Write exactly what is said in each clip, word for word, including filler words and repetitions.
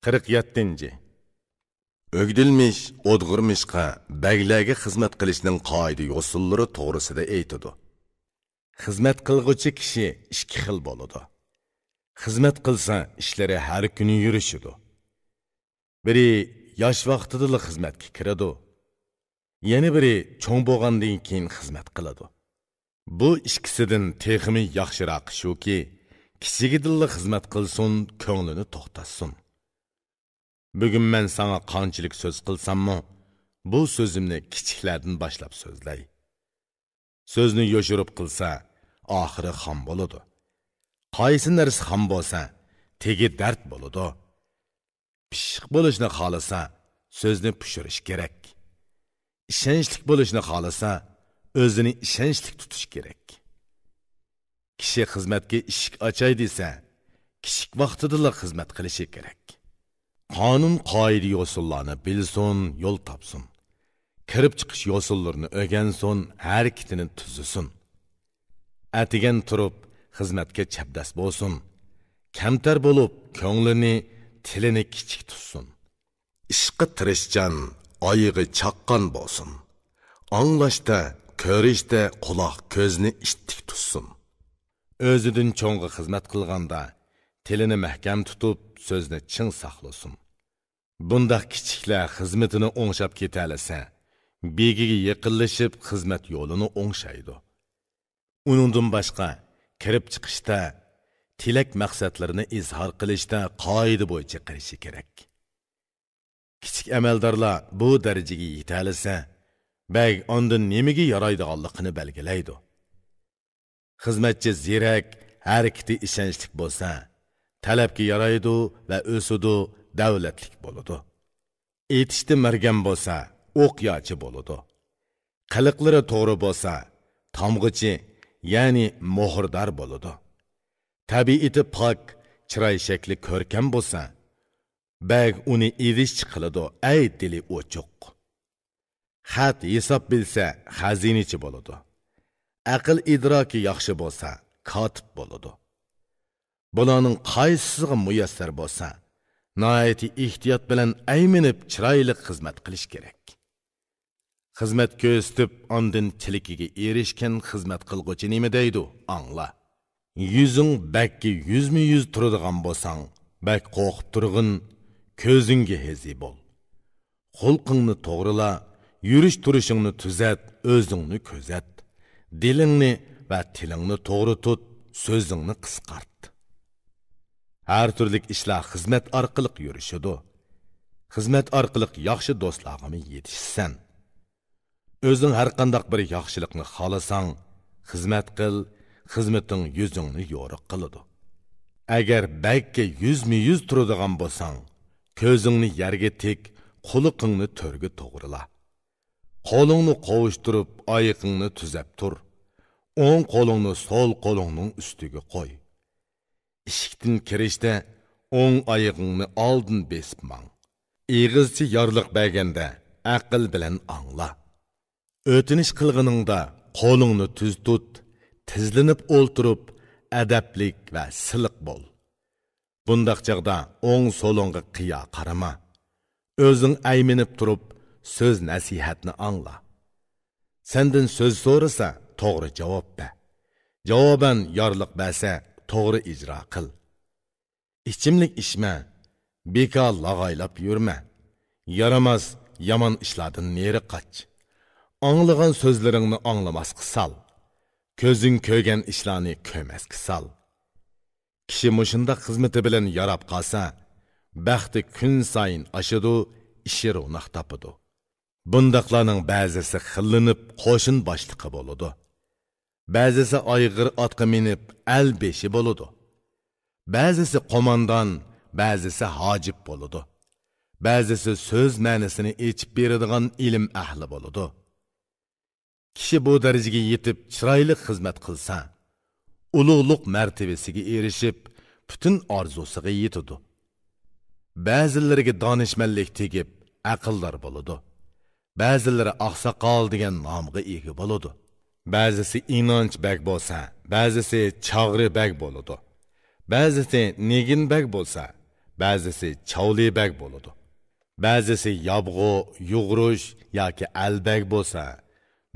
قىرىق يەتتىنچى. ئۆگدۈلمىش ئودغۇرمىشقا بەگلەرگە خىزمەت قىلىشنىڭ قائىدە يوسۇنلىرى توغرىسىدا ئېيتىدۇ. خىزمەت قىلغۇچى كىشى ئىككى خىل بولىدۇ. خىزمەت قىلسا، ئىشلىرى ھەر كۈنى يۈرۈشىدۇ. بىرى ياش ۋاقتىدىلا خىزمەتكە كىرىدۇ. يەنە بىرى چوڭ بولغاندىن كېيىن خىزمەت قىلىدۇ. بۇ ئىككىسىدىن تېخىمۇ ياخشىراقى شۇكى، كىچىكىدىنلا خىزمەت قىلسۇن، كۆڭلىنى توختاتسۇن. بۈگۈن مەن ساڭا قانچىلىك سۆز قىلساممۇ، بۇ سۆزۈمنى كىچىكلەردىن باشلاپ سۆزلەي. سۆزنى يوشۇرۇپ قىلسا، ئاخىرى خام بولىدۇ. قايسى نەرسە خام بولسا، تېگى دەرد بولىدۇ. پىششىق بولۇشنى خالىسا، سۆزنى پۇشۇرۇش كېرەك. ئىشەنچلىك بولۇشنى خالىسا، ئۆزىنى ئىشەنچلىك تۇتۇش كېرەك. كىشى خىزمەتكە ئىشىك ئاچاي دېسە، كىچىك ۋاقتىدىلا خىزمەت قىلىشى كېرەك. قانۇن-قائىدە يوسۇنلارنى بىلسۇن، يول تاپسۇن. كىرىپ چىقىش يوسۇنلىرىنى ئۆگەنسۇن، ھەرىكىتىنى تۈزىسۇن. ئەتىگەن تۇرۇپ خىزمەتكە چەبدەس بولسۇن. كەمتەر بولۇپ، كۆڭلىنى، تىلىنى كىچىك تۇتسۇن. ئىشقا تىرىشچان، ئايىغى چاققان بولسۇن. ئاڭلاشتا، كۆرۈشتە قۇلاق كۆزنى ئىتتىك تۇتسۇن. ئۆزىدىن چوڭغا خىزمەت قىلغاندا، تىلىنى مەھكەم تۇتۇپ، سۆزنى چىڭ ساقلىسۇن. بۇنداق كىچىكلەر خىزمىتىنى ئوڭشاپ كېتەلىسە، بېگىگە يېقىنلىشىپ خىزمەت يولىنى ئوڭشايدۇ. ئۇنىڭدىن باشقا، كىرىپ چىقىشتا، تىلەك مەقسەتلىرىنى ئىزھار قىلىشتا قائىدە بويىچە قىلىشى كېرەك. كىچىك ئەمەلدارلار بۇ دەرىجىگە يېتەلىسە، بەگ ئاندىن نېمىگە يارايدىغانلىقىنى بەلگىلەيدۇ. خىزمەتچى زېرەك، ھەرىكىتى ئىشەنچلىك بولسا، تەلەپكە يارايدۇ ۋە ئۆسىدۇ، دەۋلەتلىك بولىدۇ. ئېتىشتا مەرگەن بولسا، ئوقياچى بولىدۇ. قىلىقلىرى توغرا بولسا، تامغىچى، يەنى مۆھۈردار بولىدۇ. تەبىئىتى پاك، چىراي شەكلى كۆركەم بولسا، بەگ ئۇنى ئىدىشچى قىلىدۇ، ئەي دىلى ئوچۇق. خەت ھېساب بىلسە، خەزىنىچى بولىدۇ. ئەقىل ئىدراكى ياخشى بولسا، كاتىپ بولىدۇ. بۇلارنىڭ قايسىسىغا مۇيەسسەر بولسا، ناھايىتى ئېھتىيات بىلەن ئەيمىنىپ چىرايلىق خىزمەت قىلىش كېرەك. خىزمەت كۆرسىتىپ، ئاندىن تىلىكىگە ئېرىشكەن خىزمەت قىلغۇچى نېمە دەيدۇ؟ ئاڭلا. يۈزۈڭ بەگكە يۈزمۇ يۈز تۇرىدىغان بولساڭ، بەگ قورقۇپ تۇرغىن، كۆزۈڭگە ھېزى بول. خۇلقۇڭنى توغرىلا، يۈرۈش-تۇرۇشۇڭنى تۈزەت، ئۆزۈڭنى كۆزەت. دىلىڭنى ۋە تىلىڭنى توغرا تۇت، سۆزۈڭنى قىسقارت. ھەر تۈرلۈك ئىشلار خىزمەت ئارقىلىق يۈرۈشىدۇ. خىزمەت ئارقىلىق ياخشى دوستلارغىمۇ يېتىشىسەن. ئۆزۈڭ ھەرقانداق بىر ياخشىلىقنى خالىساڭ، خىزمەت قىل، خىزمىتىڭ يۈزۈڭنى يورۇق قىلىدۇ. ئەگەر بەگكە يۈزمۇ يۈز تۇرىدىغان بولساڭ، كۆزۈڭنى يەرگە تىك، قۇلىقىڭنى تۆرگە توغرىلا. قولۇڭنى قوۋۇشتۇرۇپ، ئايىقىڭنى تۈزەپ تۇر. ئوڭ قولۇڭنى سول قولۇڭنىڭ ئۈستىگە قوي. ئىشىكتىن كىرىشتە ئوڭ ئايىغىڭنى ئالدىن بېسىپ ماڭ. ئېغىزچە يارلىق بەرگەندە ئەقىل بىلەن ئاڭلا. ئۆتۈنۈش قىلغىنىڭدا قولۇڭنى تۈز تۇت، تىزلىنىپ ئولتۇرۇپ، ئەدەپلىك ۋە سىلىق بول. بۇنداق چاغدا ئوڭ سولۇڭغا قىيا قارىما. ئۆزۈڭ ئەيمىنىپ تۇرۇپ، سۆز نەسىھەتنى ئاڭلا. سەندىن سۆز سورىسا، توغرا جاۋاب بەر. جاۋابەن يارلىق بەرسە، توغرا ئىجرا قىل. ئىچىملىك ئىچمە، بىكار لاغايلاپ يۈرمە. يارىماس، يامان ئىشلاردىن نېرى قاچ. ئاڭلىغان سۆزلىرىڭنى ئاڭلىماسقا سال. كۆزۈڭ كۆرگەن ئىشلارنى كۆرمەسكە سال. كىشى مۇشۇنداق خىزمىتى بىلەن ياراپ قالسا، بەختى كۈنسايىن ئاشىدۇ، ئىشى روناق تاپىدۇ. بۇنداقلارنىڭ بەزىسى خىللىنىپ قوشۇن باشلىقى بولىدۇ. بەزىسى ئايغىر ئاتقا مىنىپ ئەل بېشى بولىدۇ. بەزىسى قوماندان، بەزىسى ھاجىپ بولىدۇ. بەزىسى سۆز مەنىسىنى ئېچىپ بېرىدىغان ئىلىم ئەھلى بولىدۇ. كىشى بۇ دەرىجىگە يېتىپ چىرايلىق خىزمەت قىلسا، ئۇلۇغلۇق مەرتىۋىسىگە ئېرىشىپ، پۈتۈن ئارزۇسىغا يېتىدۇ. بەزىلىرىگە دانىشمەنلىك تېگىپ، ئەقىلدار بولىدۇ. بەزىلىرى ئاقساقال دېگەن نامغا ئىگە بولىدۇ. بەزىسى ئىنانچ بەگ بولسا، بەزىسى چاغرى بەگ بولىدۇ. بەزىسى نىگىن بەگ بولسا، بەزىسى چاۋلى بەگ بولىدۇ. بەزىسى يابغۇ، يۇغۇرۇش ياكى ئەلبەگ بولسا،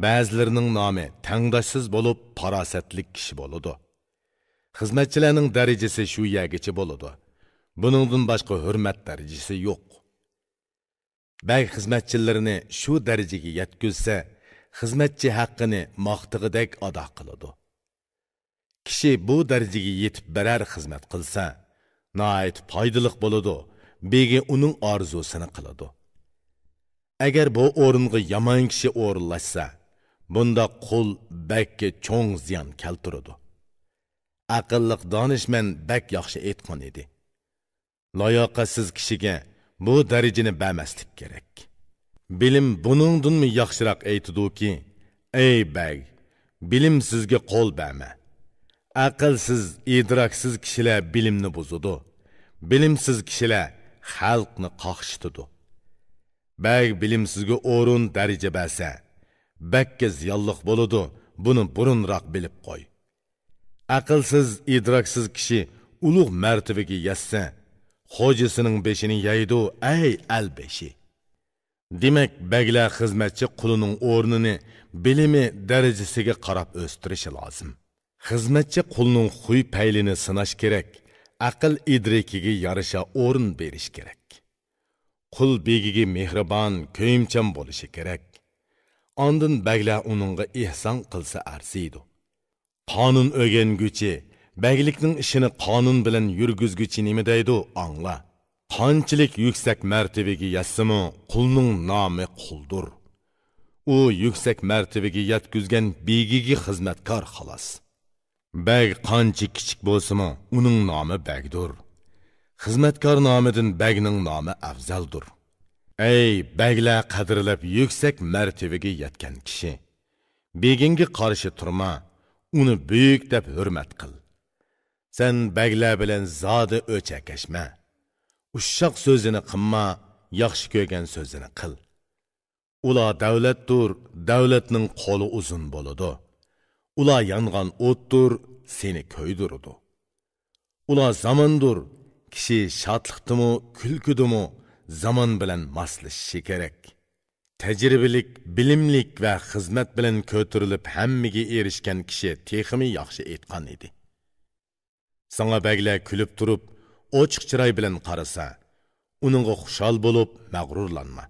بەزىلىرىنىڭ نامى تەڭداشسىز بولۇپ، پاراسەتلىك كىشى بولىدۇ. خىزمەتچىلەرنىڭ دەرىجىسى شۇ يەرگىچە بولىدۇ. بۇنىڭدىن باشقا ھۆرمەت دەرىجىسى يوق. بەگ خىزمەتچىلىرىنى شۇ دەرىجىگە يەتكۈزسە، خىزمەتچى ھەققىنى ماختىغۇدەك ئادا قىلىدۇ. كىشى بۇ دەرىجىگە يېتىپ بىرەر خىزمەت قىلسا، ناھايىتى پايدىلىق بولىدۇ، بېگى ئۇنىڭ ئارزۇسىنى قىلىدۇ. ئەگەر بۇ ئورۇنغا يامان كىشى ئورۇنلاشسا، بۇنداق قۇل بەگكە چوڭ زىيان كەلتۈرىدۇ. ئەقىللىق دانىشمەن بەك ياخشى ئېيتقان ئىدى: «لاياقەتسىز كىشىگە بۇ دەرىجىنى بەرمەسلىك كېرەك.» بىلىم بۇنىڭدىنمۇ ياخشىراق ئېيتىدۇكى: «ئەي بەگ، بىلىمسىزگە قول بەرمە. ئەقىلسىز، ئىدراكسىز كىشىلەر بىلىمنى بۇزىدۇ. بىلىمسىز كىشىلەر خەلقنى قاقشىتىدۇ.» بەگ بىلىمسىزگە ئورۇن، دەرىجە بەرسە، بەككە زىيانلىق بولىدۇ، بۇنى بۇرۇنراق بىلىپ قوي. ئەقىلسىز، ئىدراكسىز كىشى ئۇلۇغ مەرتىۋىگە يەتسە، خوجىسىنىڭ بېشىنى يەيدۇ، ئەي ئەل بېشى! دېمەك، بەگلەر خىزمەتچى قۇلىنىڭ ئورنىنى بىلىمى، دەرىجىسىگە قاراپ ئۆستۈرۈشى لازىم. خىزمەتچى قۇلنىڭ خۇي پەيلىنى سىناش كېرەك، ئەقىل ئىدرىكىگە يارىشا ئورۇن بېرىش كېرەك. قۇل بېگىگە مېھرىبان، كۆيۈمچان بولۇشى كېرەك. ئاندىن بەگلەر ئۇنىڭغا ئېھسان قىلسا ئەرزىيدۇ. قانۇن ئۆگەنگۈچى، بەگلىكنىڭ ئىشىنى قانۇن بىلەن يۈرگۈزگۈچى نېمە دەيدۇ، ئاڭلا. قانچىلىك يۈكسەك مەرتىۋىگە يەتسىمۇ، قۇلنىڭ نامى قۇلدۇر. ئۇ يۈكسەك مەرتىۋىگە يەتكۈزگەن بېگىگە خىزمەتكار، خالاس. بەگ قانچە كىچىك بولسىمۇ، ئۇنىڭ نامى بەگدۇر. خىزمەتكار نامىدىن بەگنىڭ نامى ئەۋزەلدۇر. ئەي بەگلەر قەدىرلەپ يۈكسەك مەرتىۋىگە يەتكەن كىشى! بېگىڭگە قارشى تۇرما، ئۇنى بۈيۈك دەپ ھۆرمەت قىل. سەن بەگلەر بىلەن زادى ئۆچەكەشمە. ئۇششاق سۆزىنى قىلما، ياخشى كۆرگەن سۆزىنى قىل. ئۇلار دەۋلەتتۇر، دەۋلەتنىڭ قولى ئۇزۇن بولىدۇ. ئۇلار يانغان ئوتتۇر، سېنى كۆيدۈرىدۇ. ئۇلار زاماندۇر، كىشى شادلىقتىمۇ، كۈلكىدىمۇ زامان بىلەن ماسلىشىشى كېرەك. تەجرىبىلىك، بىلىملىك ۋە خىزمەت بىلەن كۆتۈرۈلۈپ ھەممىگە ئېرىشكەن كىشى تېخىمۇ ياخشى ئېيتقان ئىدى. ساڭا بەگلەر كۈلۈپ تۇرۇپ، ئوچۇق چىراي بىلەن قارىسا، ئۇنىڭغا خۇشال بولۇپ مەغرۇرلانما.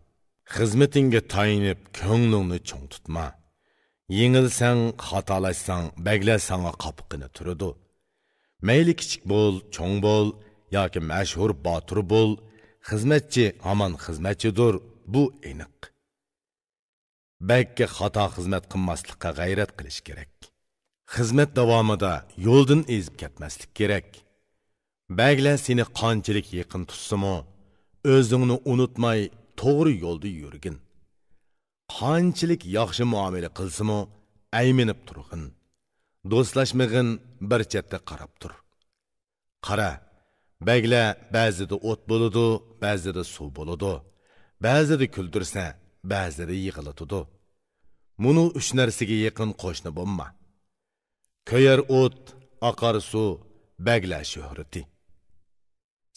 خىزمىتىڭگە تايىنىپ كۆڭلۈڭنى چوڭ تۇتما. يېڭىلسەڭ، خاتالاشساڭ، بەگلەر ساڭا قاپىقىنى تۈرىدۇ. مەيلى كىچىك بول، چوڭ بول ياكى مەشھۇر باتۇر بول، خىزمەتچى ھامان خىزمەتچىدۇر، بۇ ئېنىق. بەگكە خاتا خىزمەت قىلماسلىققا غەيرەت قىلىش كېرەك. خىزمەت داۋامىدا يولدىن ئېزىپ كەتمەسلىك كېرەك. بەگلەر سېنى قانچىلىك يېقىن تۇتسىمۇ، ئۆزۈڭنى ئۇنتۇماي توغرا يولدا يۈرگىن. قانچىلىك ياخشى مۇئامىلە قىلسىمۇ، ئەيمىنىپ تۇرغىن. دوستلاشمىغىن، بىر چەتتە قاراپ تۇر. قارا، بەگلەر بەزىدە ئوت بولىدۇ، بەزىدە سۇ بولىدۇ، بەزىدە كۈلدۈرسە، بەزىدە يىغلىتىدۇ. مۇنۇ ئۈچ نەرسىگە يېقىن قوشنا بولما. كۆيەر ئوت، ئاقار سۇ، بەگلەر شۆھرىتى.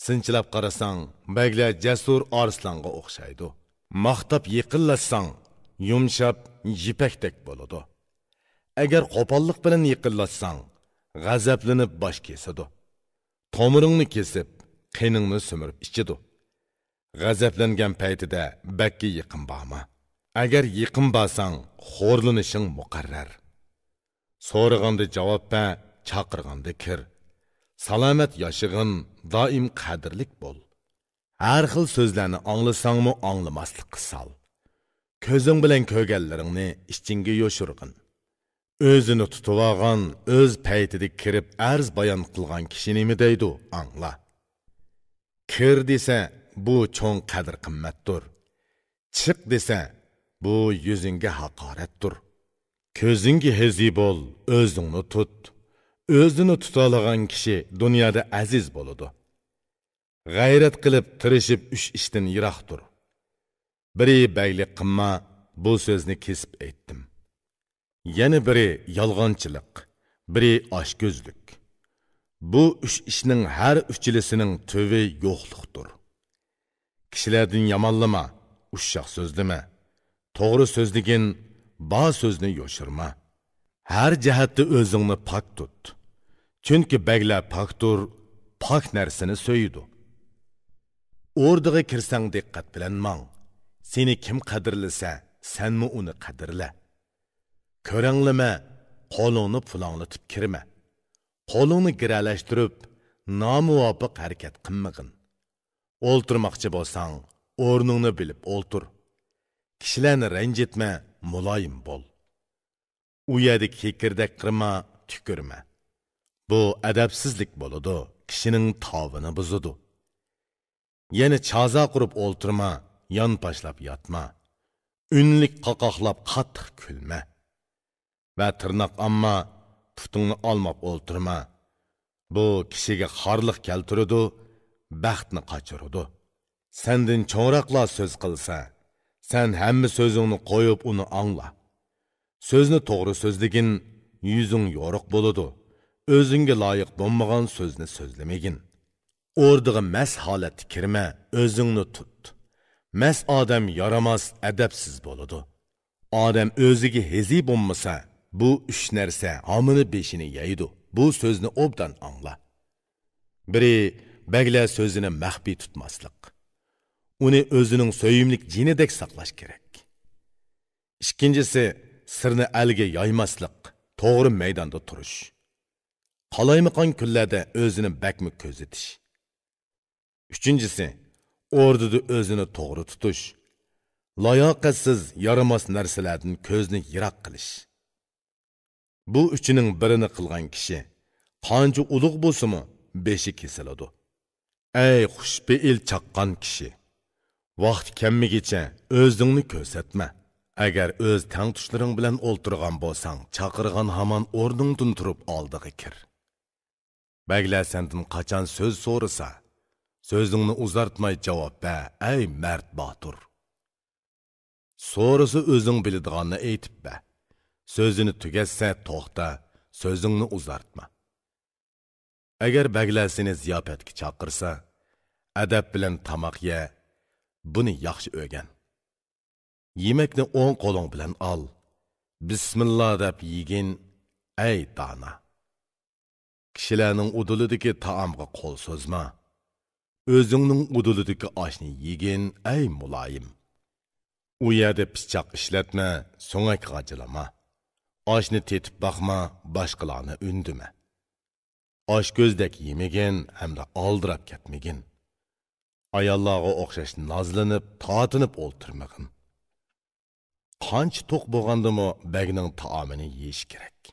سىنچىلاپ قارىساڭ، بەگلەر جەسۇر ئارسلانغا ئوخشايدۇ. ماختاپ يېقىنلاشساڭ، يۇمشاپ يىپەكتەك بولىدۇ. ئەگەر قوپاللىق بىلەن يېقىنلاشساڭ، غەزەپلىنىپ باش كېسىدۇ. تومۇرۇڭنى كېسىپ، قېنىڭنى سۈمۈرۈپ ئىچىدۇ. غەزەپلەنگەن پەيتىدە بەگكە يېقىن بارما. ئەگەر يېقىن بارساڭ، خورلىنىشىڭ مۇقەررەر. سورىغاندا جاۋاب بەر، چاقىرغاندا كىر. سالامەت ياشىغىن، دائىم قەدىرلىك بول. ھەر خىل سۆزلەرنى ئاڭلىساڭمۇ ئاڭلىماسلىققا سال. كۆزۈڭ بىلەن كۆرگەنلىرىڭنى ئىچىڭگە يوشۇرغىن. ئۆزىنى تۇتۇۋالغان، ئۆز پەيتىدە كىرىپ ئەرز بايان قىلغان كىشى نېمە دەيدۇ، ئاڭلا. كىر دېسە، بۇ چوڭ قەدىر-قىممەتتۇر. چىق دېسە، بۇ يۈزۈڭگە ھاقارەتتۇر. كۆزۈڭگە ھېزى بول، ئۆزۈڭنى تۇت. ئۆزىنى تۇتالىغان كىشى دۇنيادا ئەزىز بولىدۇ. غەيرەت قىلىپ، تىرىشىپ ئۈچ ئىشتىن يىراق تۇر. بىرى بەگلىك قىلما، بۇ سۆزنى كېسىپ ئېيتتىم. يەنە بىرى يالغانچىلىق، بىرى ئاچكۆزلۈك. بۇ ئۈچ ئىشنىڭ ھەر ئۈچىلىسىنىڭ تۈۋى يوقلۇقتۇر. كىشىلەردىن يامانلىما، ئۇششاق سۆزلىمە، توغرا سۆزلىگىن، بار سۆزنى يوشۇرما. ھەر جەھەتتە ئۆزۈڭنى پاك تۇت. چۈنكى بەگلەر پاكتۇر، پاك نەرسىنى سۆيىدۇ. ئوردىغا كىرسەڭ دىققەت بىلەن ماڭ. سېنى كىم قەدىرلىسە، سەنمۇ ئۇنى قەدىرلە. كۆرەڭلىمە، قولۇڭنى پۇلاڭلىتىپ كىرمە. قولۇڭنى گىرەلەشتۈرۈپ، نامۇۋاپىق ھەرىكەت قىلمىغىن. ئولتۇرماقچى بولساڭ، ئورنۇڭنى بىلىپ ئولتۇر. كىشىلەرنى رەنجىتمە، مۇلايىم بول. ئۇ يەردە كېكىردەك قىرما، تۈكۈرمە. بۇ ئەدەپسىزلىك بولىدۇ، كىشىنىڭ تاۋىنى بۇزىدۇ. يەنە چازا قۇرۇپ ئولتۇرما، يانپاشلاپ ياتما. ئۈنلۈك قاقاقلاپ قاتتىق كۈلمە. ۋە تىرناق ئالما، پۇتۇڭنى ئالماپ ئولتۇرما. بۇ كىشىگە خارلىق كەلتۈرىدۇ، بەختنى قاچۇرىدۇ. سەندىن چوڭراقلار سۆز قىلسا، سەن ھەممە سۆزۈڭنى قويۇپ ئۇنى ئاڭلا. سۆزنى توغرا سۆزلىگىن، يۈزۈڭ يورۇق بولىدۇ. ئۆزۈڭگە لايىق بولمىغان سۆزنى سۆزلىمىگىن. ئوردىغا مەست ھالەتتە كىرمە، ئۆزۈڭنى تۇت. مەست ئادەم يارىماس، ئەدەپسىز بولىدۇ. ئادەم ئۆزىگە ھېزى بولمىسا، بۇ ئۈچ نەرسە ھامىنى بېشىنى يەيدۇ. بۇ سۆزنى ئوبدان ئاڭلا. بىرى، بەگلەر سۆزىنى مەخپىي تۇتماسلىق. ئۇنى ئۆزىنىڭ سۆيۈملۈك جېنىدەك ساقلاش كېرەك. ئىككىنچىسى، سىرنى ئەلگە يايماسلىق، توغرا مەيداندا تۇرۇش. قالايمىقان كۈنلەردە ئۆزىنى بەكمۇ كۆزىتىش. ئۈچىنچىسى، ئوردىدا ئۆزىنى توغرا تۇتۇش. لاياقەتسىز، يارىماس نەرسىلەردىن كۆزنى يىراق قىلىش. بۇ ئۈچىنىڭ بىرىنى قىلغان كىشى قانچە ئۇلۇغ بولسىمۇ، بېشى كېسىلىدۇ. ئەي خۇشپېئىل چاققان كىشى! ۋاقتى كەلمىگىچە ئۆزۈڭنى كۆرسەتمە. ئەگەر ئۆز تەڭتۇشلىرىڭ بىلەن ئولتۇرغان بولساڭ، چاقىرغان ھامان ئورنۇڭدىن تۇرۇپ ئالدىغا كىر. بەگلەر سەندىن قاچان سۆز سورىسا، سۆزۈڭنى ئۇزارتماي جاۋاب بەر، ئەي مەرد باتۇر! سورىسا ئۆزۈڭ بىلىدىغاننى ئېيتىپ بەر. سۆزىنى تۈگەتسە توختا، سۆزۈڭنى ئۇزارتما. ئەگەر بەگلەر سېنى زىياپەتكە چاقىرسا، ئەدەپ بىلەن تاماق يە، بۇنى ياخشى ئۆگەن. يېمەكنى ئوڭ قولۇڭ بىلەن ئال. بىسمىللا دەپ يېگىن، ئەي دانا! كىشىلەرنىڭ ئۇدۇلىدىكى تائامغا قول سوزما. ئۆزۈڭنىڭ ئۇدۇلىدىكى ئاشنى يېگىن، ئەي مۇلايىم! ئۇ يەردە پىچاق ئىشلەتمە، سۆڭەك غاجىلىما. ئاشنى تېتىپ باقما، باشقىلارنى ئۈندىمە. ئاچكۆزدەك يېمىگىن ھەمدە ئالدىراپ كەتمىگىن. ئاياللارغا ئوخشاش نازلىنىپ، تارتىنىپ ئولتۇرمىغىن. قانچە توق بولغاندىمۇ بەگنىڭ تائامىنى يېيىش كېرەك.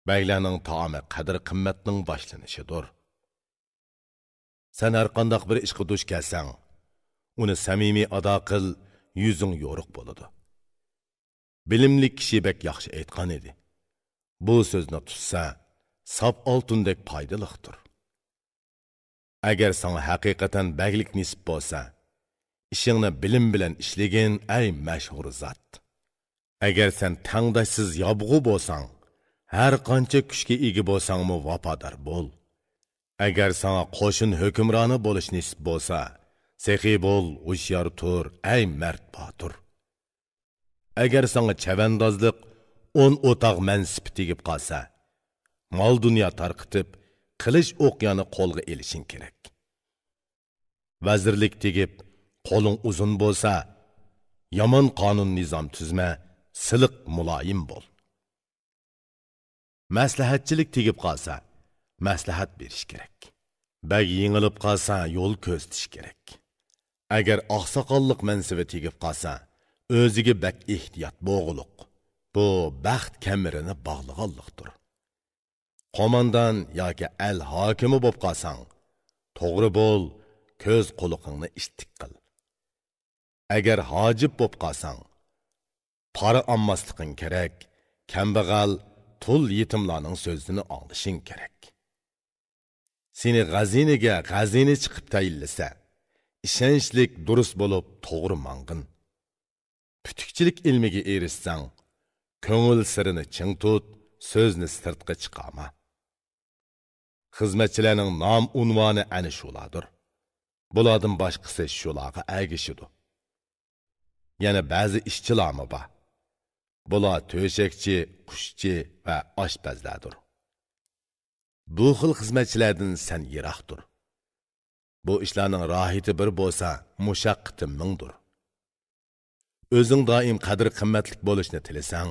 بەگلەرنىڭ تائامى قەدىر-قىممەتنىڭ باشلىنىشىدۇر. سەن ھەرقانداق بىر ئىشقا دۇچ كەلسەڭ، ئۇنى سەمىمىي ئادا قىل، يۈزۈڭ يورۇق بولىدۇ. بىلىملىك كىشى بەك ياخشى ئېيتقان ئىدى: بۇ سۆزنى تۇتسا، ساپ ئالتۇندەك پايدىلىقتۇر. ئەگەر ساڭا ھەقىقەتەن بەگلىك نېسىپ بولسا، ئىشىڭنى بىلىم بىلەن ئىشلىگىن، ئەي مەشھۇر زات! ئەگەر سەن تەڭداشسىز ياۋىغۇ بولساڭ، ھەر قانچە كۈچكە ئىگە بولساڭمۇ ۋاپادار بول. ئەگەر ساڭا قوشۇن ھۆكۈمرانى بولۇش نېسىپ بولسا، سېخىي بول، ھوشيار تۇر، ئەي مەرد باتۇر! ئەگەر ساڭا چەۋەندازلىق، ئون ئوتاق مەنسىپى تېگىپ قالسا، مال-دۇنيا تارقىتىپ، قىلىچ ئوق-يانى قولغا ئېلىشىڭ كېرەك. ۋەزىرلىك تېگىپ، قولۇڭ ئۇزۇن بولسا، يامان قانۇن-نىزام تۈزمە، سىلىق، مۇلايىم بول. مەسلىھەتچىلىك تېگىپ قالسا، مەسلىھەت بېرىش كېرەك. بەگ يېڭىلىپ قالسا، يول كۆرسىتىش كېرەك. ئەگەر ئاقساقاللىق مەنسىۋى تېگىپ قالسا، ئۆزىگە بەك ئېھتىيات بولغۇلۇق. بۇ بەخت كەمىرىنى باغلىغانلىقتۇر. قوماندان ياكى ئەل ھاكىمى بوپ قالساڭ، توغرا بول، كۆز-قۇلىقىڭنى ئىتتىك قىل. ئەگەر ھاجىپ بوپ قالساڭ، پارا ئالماسلىقىڭ كېرەك، كەمبەغەل، تۇل يېتىملارنىڭ سۆزىنى ئاڭلىشىڭ كېرەك. سېنى غەزىنىگە غەزىنە چىقىپ تەيىنلىسە، ئىشەنچلىك، دۇرۇس بولۇپ، توغرا ماڭغىن. پۈتۈكچىلىك ئىلمىگە ئېرىشسەڭ، كۆڭۈل سىرىنى چىڭ تۇت، سۆزنى سىرتقا چىقارما. خىزمەتچىلەرنىڭ نام-ئۇنۋانى ئەنە شۇلاردۇر. بۇلاردىن باشقىسى شۇلارغا ئەگىشىدۇ. يەنە بەزى ئىشچىلارمۇ بار. بۇلار تۆشەكچى، قۇشچى ۋە ئاشپەزلەردۇر. بۇ خىل خىزمەتچىلەردىن سەن يىراق تۇر. بۇ ئىشلارنىڭ راھىتى بىر بولسا، مۇشەققىتى مىڭدۇر. ئۆزۈڭ دائىم قەدىر-قىممەتلىك بولۇشنى تىلىسەڭ،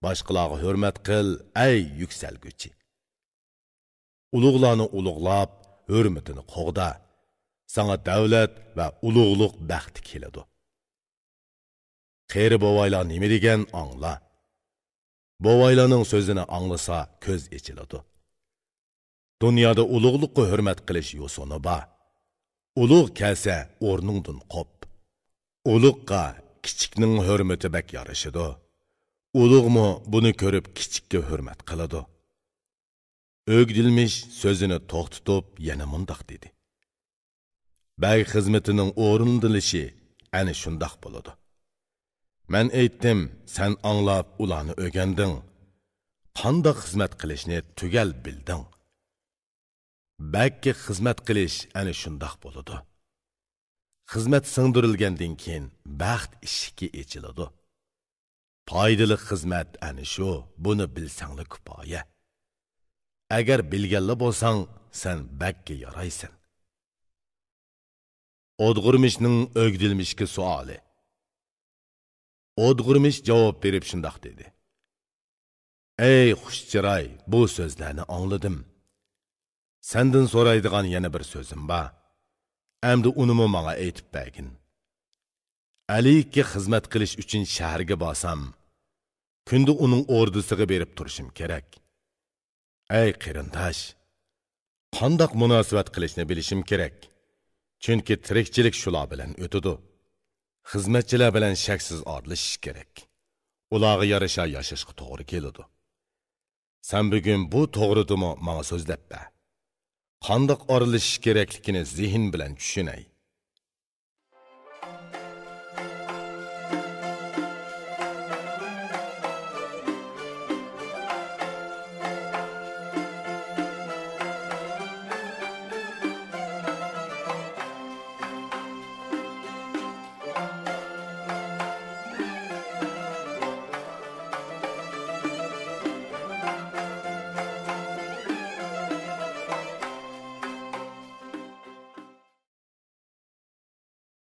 باشقىلارغا ھۆرمەت قىل، ئەي يۈكسەلگۈچى! ئۇلۇغلارنى ئۇلۇغلاپ، ھۆرمىتىنى قوغدا. ساڭا دەۋلەت ۋە ئۇلۇغلۇق بەختى كېلىدۇ. قېرى بوۋايلار نېمە دېگەن ئاڭلا. بوۋايلارنىڭ سۆزىنى ئاڭلىسا كۆز ئېچىلىدۇ. دۇنيادا ئۇلۇغلۇققا ھۆرمەت قىلىش يوسۇنى بار. ئۇلۇغ كەلسە ئورنۇڭدىن قوپ. ئۇلۇغقا كىچىكنىڭ ھۆرمىتى بەك يارىشىدۇ. ئۇلۇغمۇ بۇنى كۆرۈپ كىچىككە ھۆرمەت قىلىدۇ. ئۆگدىلمىش سۆزىنى توختىتىپ يەنە مۇنداق دېدى: بەگ خىزمىتىنىڭ ئورۇندىلىشى ئەنە شۇنداق بولىدۇ. مەن ئېيتتىم، سەن ئاڭلاپ ئۇلارنى ئۆگەندىڭ. قانداق خىزمەت قىلىشنى تۈگەل بىلدىڭ. بەگكە خىزمەت قىلىش ئەنە شۇنداق بولىدۇ. خىزمەت سىڭدۈرۈلگەندىن كېيىن بەخت ئىشىكى ئېچىلىدۇ. پايدىلىق خىزمەت ئەنە شۇ، بۇنى بىلسەڭلا كۇپايە. ئەگەر بىلگەنلا بولساڭ، سەن بەگكە يارايسەن. ئودغۇرمىشنىڭ ئۆگدىلمىشكە سوئالى. ئودغۇرمىش جاۋاب بېرىپ شۇنداق دېدى: ئەي خۇش چىراي، بۇ سۆزلەرنى ئاڭلىدىم. سەندىن سورايدىغان يەنە بىر سۆزۈم بار. ئەمدى ئۇنىمۇ ماڭا ئېيتىپ بەرگىن. ئەلىككە خىزمەت قىلىش ئۈچۈن شەھەرگە بارسام، كۈندە ئۇنىڭ ئوردىسىغا بېرىپ تۇرۇشۇم كېرەك. ئەي قېرىنداش، قانداق مۇناسىۋەت قىلىشنى بىلىشىم كېرەك. چۈنكى تىرىكچىلىك شۇلار بىلەن ئۆتىدۇ. خىزمەتچىلەر بىلەن شەكسىز ئارىلىشىش كېرەك. ئۇلارغا يارىشا ياشاشقا توغرا كېلىدۇ. سەن بۈگۈن بۇ توغرىدىمۇ ماڭا سۆزلەپ بەر. قانداق ئارىلىشىش كېرەكلىكىنى زېھىن بىلەن چۈشىنەي.